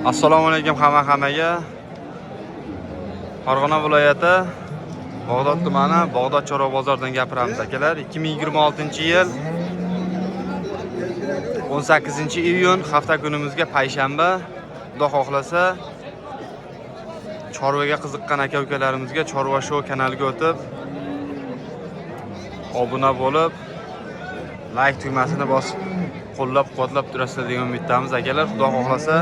Assalomu alaykum hamma-hammaga. Farg'ona viloyati Bog'dod tumani Bog'dod chorva bozoridan gapiramiz akalar. 2026-yil 18-iyun hafta kunimizga payshanba. Xudo xohlasa chorvaga qiziqqan aka-ukalarimizga Chorva Show kanaliga o'tib obuna bo'lib, like tugmasini bosib qo'llab-quvvatlab turasizlar degan umiddamiz akalar. Xudo xohlasa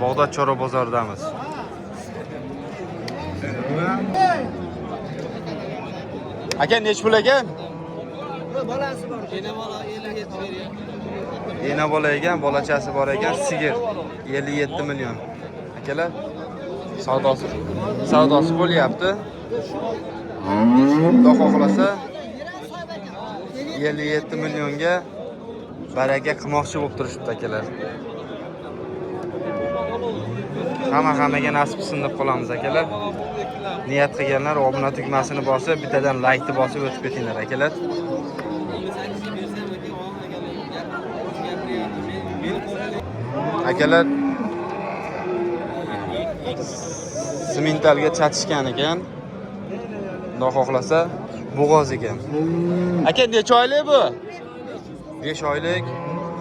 Bog'dod chorva bozoridamiz. Aka nech pul ekan? Bolasi bor. Ena bola 57 beryapti. Ena bola ekan, bolachasi bor ekan, sigir 57 million. Akalar, savdosi bo'lyapti. Xudo xohlasa 57 millionga baraka qilmoqchi bo'lib turishibdi akalar. Hamma hammaga nasib qilsin deb qolamiz akalar. Niyat qilganlar obuna tugmasini bosib, bittadan laykni bosib o'tib ketinglar akalar. Akalar simentalga chatishgan ekan. Xudo xohlasa bo'g'oz ekan. Aka necha oylik bu? 5 oylik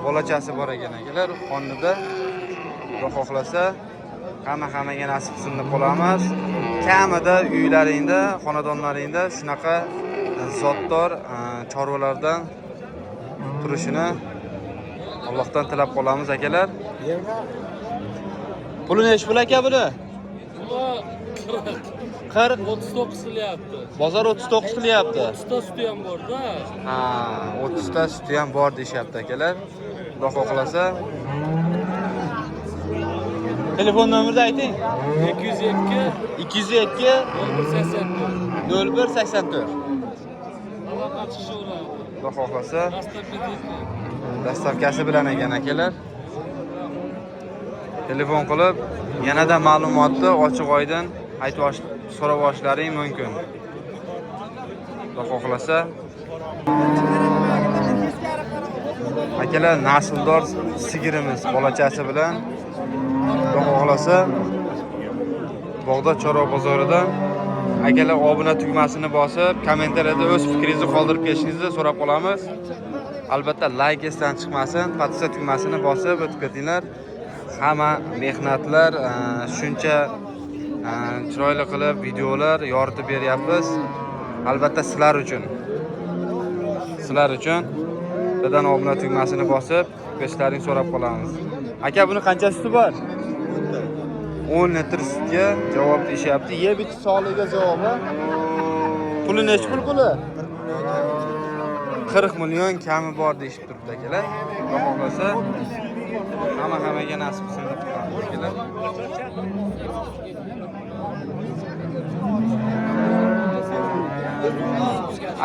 bolachasi bor ekan akalar, xonida. Xudo xohlasa hamma hammaga nasib qilsin deb qolamiz. Kamida uylaringda, xonadonlaringda shunaqa zotdor chorvalardan turishini Allohdan tilab qolamiz akalar. Puli nechi pul aka buni? 40 40. 39 qilyapti. Bozor 39 qilyapti. 30 ta suti ham bor-da. Ha, 30 ta suti ham bor deyishyapti akalar. Xudo xohlasa. Telefon nomerini ayting. 202 202 0184. 0184. Aloqa chiqishaveradi. Xudo xohlasa Dastlabki deydi. dastavkasi bilan ekan akalar. Telefon qilib yanada ma'lumotni ochiq oydin aytib so'rab olishlaring mumkin. Xudo xohlasa akalar nasldor sigirimiz bolachasi bilan Xudo xohlasa Bog'dod chorva bozorida akalar obuna tugmasini bosib, kommentariyada o'z fikringizni qoldirib ketishingizni so'rab qolamiz. Albatta like esdan chiqmasin, podpisa tugmasini bosib o'tib ketinglar. Hamma mehnatlar shuncha chiroyli qilib videolar yoritib beryapmiz. Albatta sizlar uchun. Sizlar uchun birdan obuna tugmasini bosib, ketishlaringni so'rab qolamiz. Aka buni qancha suti bor? 10 litr sutga javob deyishyapti. Yeb ichish sog'ligiga javobi. Puli nechi pul puli? 40 million kami bor deyishib turibdi akalar. Xudo xohlasa hamma hammaga nasib qilsin deb qolamiz akalar.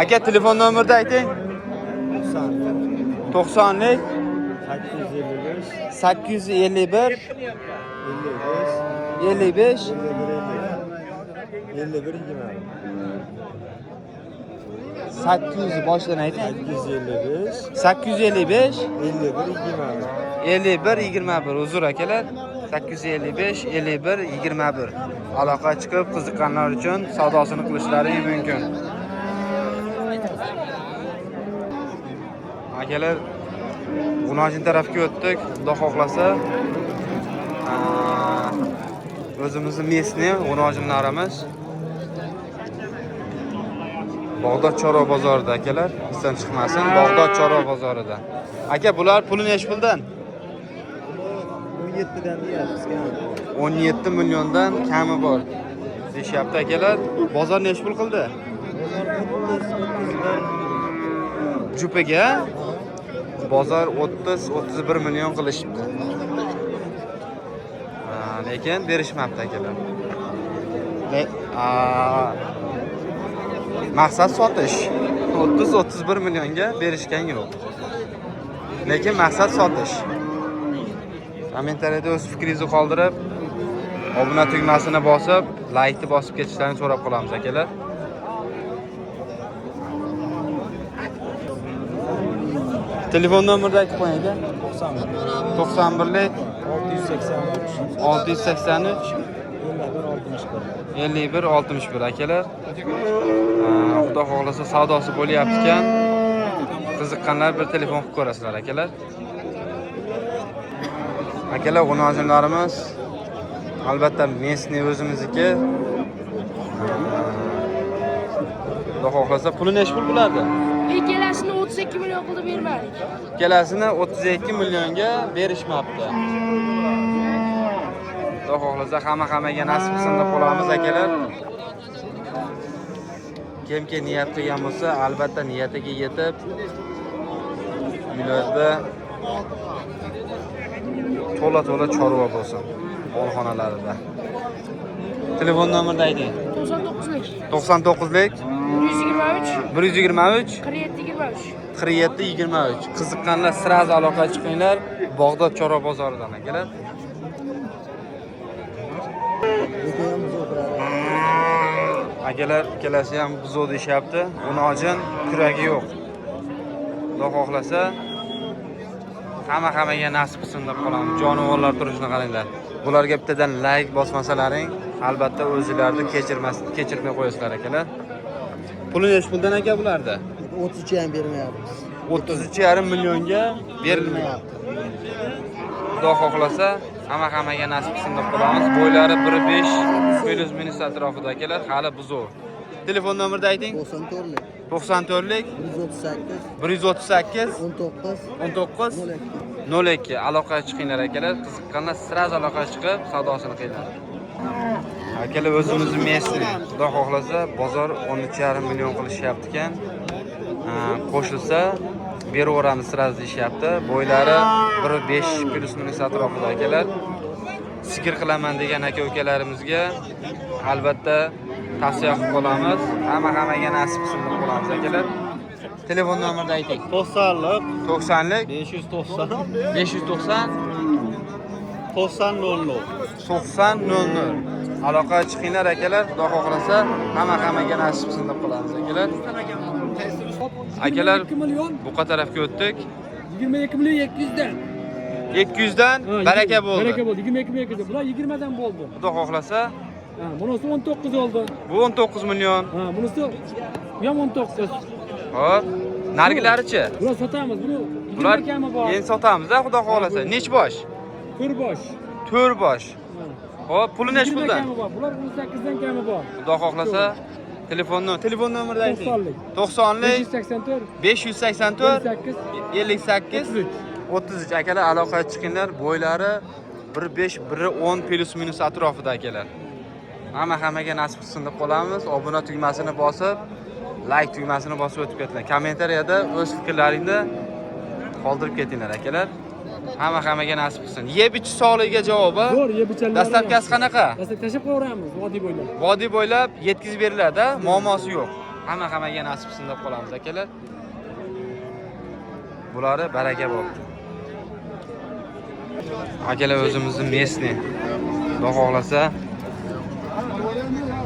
Aka telefon nomerini ayting. 90lik 855 851 55 55 51 20. 800 boshidan ayting. 855 855 51 20. 51 21 uzr akalar. 855 51 21 aloqa chiqib qiziqqanlar uchun savdosini qilishlari mumkin. Akalar G'unojin tarafga o'tdik. Xudo xohlasa o'zimizni местный g'unojinlarimiz Bog'dod chorva bozorida akalar, esdan chiqmasin, Bog'dod chorva bozorida. Aka, bular puli nechi puldan? 17 dan deyapmiz. 17 milliondan kami bor deyishyapti akalar. Bozor nechi pul qildi? Bozor 30 31. Jupiga bozor 30-31 million qilishibdi. Lekin berishmabdi akalar. Maqsad sotish. 30-31 millionga berishgan yo'q. Lekin maqsad sotish. Kommentariyada o'z fikringizni qoldirib, obuna tugmasini bosib, laykni bosib ketishlarini so'rab qolamiz akalar. Telefon nomerini aytib qo'ying aka. 91. 91lik 683 683 51 61. 51 61 akalar. Xudo xohlasa savdosi bo'lyapti ekan. Qiziqqanlar bir telefon qilib ko'rasizlar akalar. Akalar, g'unojinlarimiz albatta местный, o'zimizniki. Xudo xohlasa puli nechi pul bo'lardi? Ikkalasini 32 million qilib bermadik. Ikkalasini 32 millionga berishmabdi. Xudo xohlasa hamma hammaga nasib qilsin deb qolamiz akalar. Kimki niyat qilgan bo'lsa, albatta niyatiga yetib, uylarda to'la-to'la chorva bo'lsin molxonalarida. Telefon nomerini ayting. 99lik 99lik 123 123 47 23. 47 23. Qiziqqanlar сразу aloqa chiqinglar. Bag'dod chorva bozoridan akalar. Akalar, ikkalasi ham buzov deyishyapti. G'unojin, kuragi yo'q. Xudo xohlasa hamma hammaga nasib qilsin deb qolamiz. Jonivorlar turishini qaranglar. Bularga bittadan like bosmasalaring, albatta o'zinglarni kechirmas, kechirmay qo'yasizlar akalar. Puli nechi puldan aka bularda? 33 ham bermayapmiz. 33,5 millionga berilmayapti. Xudo xohlasa hamma hammaga nasib qilsin deb qolamiz. Bo'ylari 1.5 плюс минус atrofida akalar, hali buzov. Telefon nomerini ayting. 94lik 94lik 138 138 19 19 02. 02. Aloqaga chiqinglar akalar. Qiziqqanlar сразу aloqaga chiqib savdosini qilinglar. Akalar, o'zimizni местный. Xudo xohlasa bozor 13,5 million qilishyapti ekan. Qo'shilsa beraveramiz сразу deyishyapti. Bo'ylari 1.5 плюс минус atrofida akalar. Sigir qilaman degan aka ukalarimizga albatta tavsiya qilib qolamiz. Hamma hammaga nasib qilsin deb qolamiz akalar. Telefon nomerini ayting. 90lik 90lik 590 590 90 00. 90 00. Aloqaga chiqinglar akalar. Xudo xohlasa hamma hammaga nasib qilsin deb qolamiz akalar. Akalar, 2 million buqa tarafga o'tdik. 22 million 200 dan. 200 dan baraka bo'ldi. Baraka bo'ldi. 22 million 200. Bular 20 dan bo'ldi. Xudo xohlasa Ha, bunisi 19 oldi. bu 19 million. Ha, bunisi bu ham 19. Hop. Nargilarichi? Bular sotamiz. Buni 20 Bular kami bor. endi sotamiz-da, xudo xohlasa. Nech bosh? Ko'rbosh. 4 bosh. Ha. Hop, puli nech 20 puldan? kami bor. Bular 18 dan kami bor. Xudo xohlasa telefon nomerini ayting. 90lik. 90lik 584 584 58 58 33. 33. Akalar, aloqaga chiqinglar. Bo'ylari 1.5 1.10 плюс минус atrofida akalar. Hamma hammaga nasib qilsin deb qolamiz. Obuna tugmasini bosib, like tugmasini bosib o'tib ketinglar. Kommentariyada o'z fikrlaringni qoldirib ketinglar akalar. Hamma hammaga nasib qilsin. Yeb ichish sog'ligiga javob. A? Zo'r yeb ichanlar. Доставка si qanaqa? Доставка tashlab qo'yaveramiz vodiy bo'ylab. Vodiy bo'ylab yetkazib beriladi, muammosi yo'q. Hamma hammaga nasib qilsin deb qolamiz akalar. Bulari baraka bo'ldi. Akalar, o'zimizni местный. Xudo xohlasa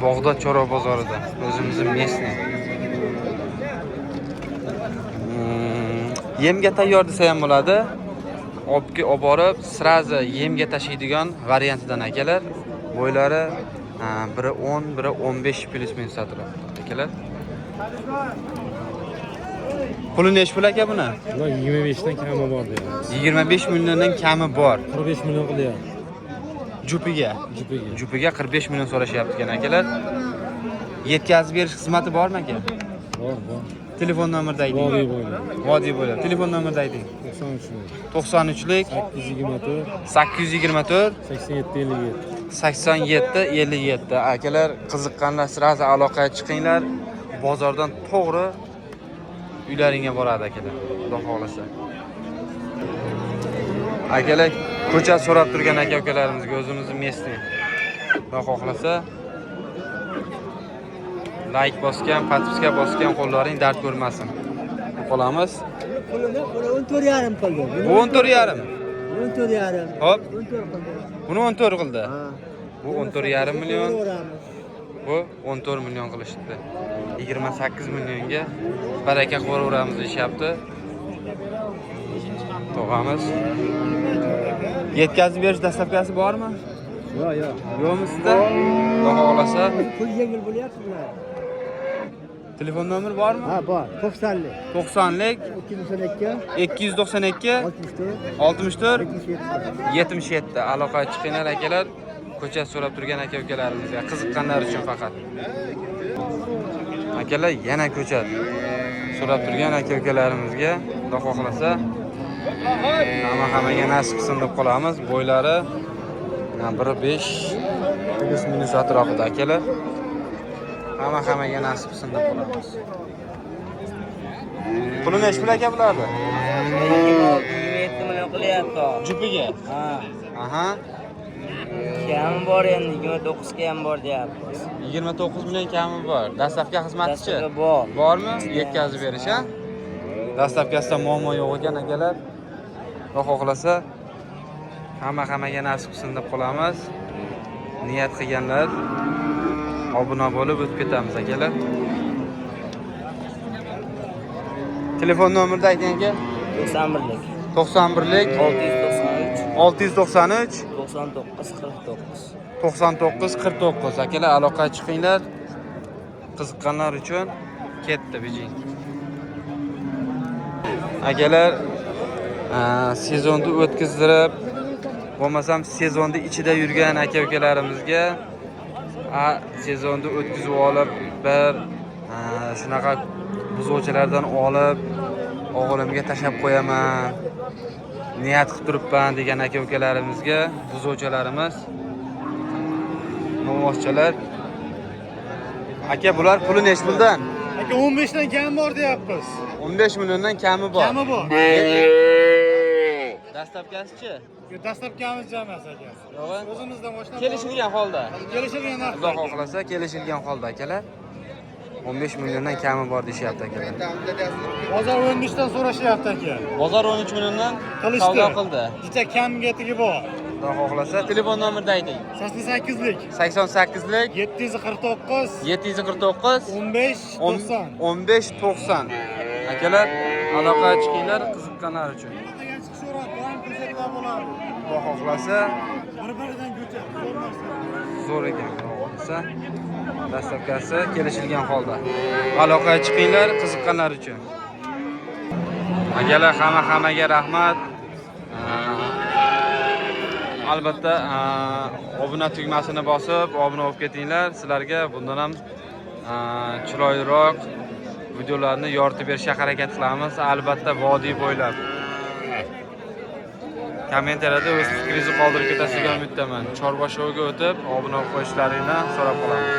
Bog'dod chorva bozorida o'zimizni местный. Yemga tayyor desa ham bo'ladi. Olib borib, сразу yemga tashiydigan variantidan akalar. Bo'ylari biri 10, biri 15 плюс минус atrofida akalar. Puli nechi pul aka buni? Bular 25 dan kami bor deyapmiz. 25 milliondan kami bor. 45 million qilyapti Jupiga. jupiga. Jupiga 45 million so'rashyapti ekan akalar. Yetkazib berish xizmati bormi aka? Bor, bor. Telefon nomerini ayting. Vodiy bo'ylab. Vodiy bo'ylab. Telefon nomerini ayting. 93 93lik 824 824 87 57. 87 57. Akalar, qiziqqanlar сразу aloqaga chiqinglar. Bozordan to'g'ri uylaringga boradi akalar, xudo xohlasa. Akalar, ko'cha so'rab turgan aka ukalarimizga o'zimizni местный. Xudo xohlasa like bosgan, подписка bosgan qo'llaring dard ko'rmasin. Qolamiz. Pulini puli 14,5 qildi. Bu 14,5. 14,5. Hop, 14 qildi. buni 14 qildi. Ha. Bu 14,5 million. Ko'raveramiz. Bu 14 million qilishdi. 28 millionga baraka qilaveramiz deyishyapti. Tog'amiz. Yetkazib berish dastlabkasi bormi? Yo'q, yo'q. Yo'qmi sizda? Xudo xohlasa. Pul yengil bo'lyapti bular. Telefon nomeri bormi? Ha, bor. 90lik. 90lik 292 292 64 64 77. 77. Aloqaga chiqinglar akalar. Ko'cha so'rab turgan aka ukalarimizga qiziqqanlar uchun faqat. Akalar, yana ko'chat so'rab turgan aka ukalarimizga Xudo xohlasa hamma hammaga nasib qilsin deb qolamiz. Bo'ylari 1.5 плюс минус atrofida akalar. Hamma hammaga nasib qilsin deb qolamiz. Puli nechi pul aka bularni? 27 million qilyapti. Jupiga. Ha. Aha. Kami bor endi, 29 ga ham bor deyapmiz. 29 million kami bor. Dastlabki xizmatichi? Dastlabki bor. Bormi? Yetkazib berish, ha? Dastlabkasida muammo yo'q ekan akalar. Xudo xohlasa hamma hammaga nasib qilsin deb qolamiz. Niyat qilganlar obuna bo'lib o'tib ketamiz akalar. Telefon nomerini ayting aka. 91lik. 91lik 693 693 99 49. 99 49. Akalar, aloqaga chiqinglar. Qiziqqanlar uchun ketdi bijing. Akalar, sezonni o'tkazdirib, bo'lmasam sezonni ichida yurgan aka ukalarimizga sezonni o'tkazib olib bir shunaqa buzuvchilardan olib o'g'limga tashlab qo'yaman, niyat qilib turibman degan aka ukalarimizga buzuvchilarimiz, novvoschalar. Aka, bular puli nechi puldan? Aka, 15 dan kam bor deyapmiz. 15 milliondan kami bor. Kami bor. Dastlabkasichi? Dastlabkamiz emas aka. Yo'q. O'zimizdan boshlab Kelishilgan holda. Kelishilgan narx. Xudo xohlasa kelishilgan holda akalar. 15 milliondan kami bor deyishyapti akalar. Bozor 13 dan so'rashyapti aka. Bozor 13 milliondan Qilishdi. savdo qildi. Jicha kamiga tigi bor. Xudo xohlasa telefon nomerini ayting. 88lik 88lik 749 749 15 90. 15 90. Akalar, aloqaga chiqinglar qiziqqanlar uchun. Degan chiqishaveradi, doim ko'chatlar bo'ladi. Xudo xohlasa Bir-biridan ko'chat, zo'r narsa. Zo'r ekan, xudo xohlasa. Dastlabkasi kelishilgan holda. Aloqaga chiqinglar qiziqqanlar uchun. Akalar, hamma hammaga rahmat. Albatta, obuna tugmasini bosib, obuna bo'lib ketinglar. Sizlarga bundan ham chiroyliroq videolarni yoritib berishga harakat qilamiz. Albatta, vodiy bo'ylab. Kommentariyada o'z fikringizni qoldirib ketasiz degan umiddaman. Chorva shouga o'tib, obuna bo'lib qo'yishlaringni so'rab qolaman.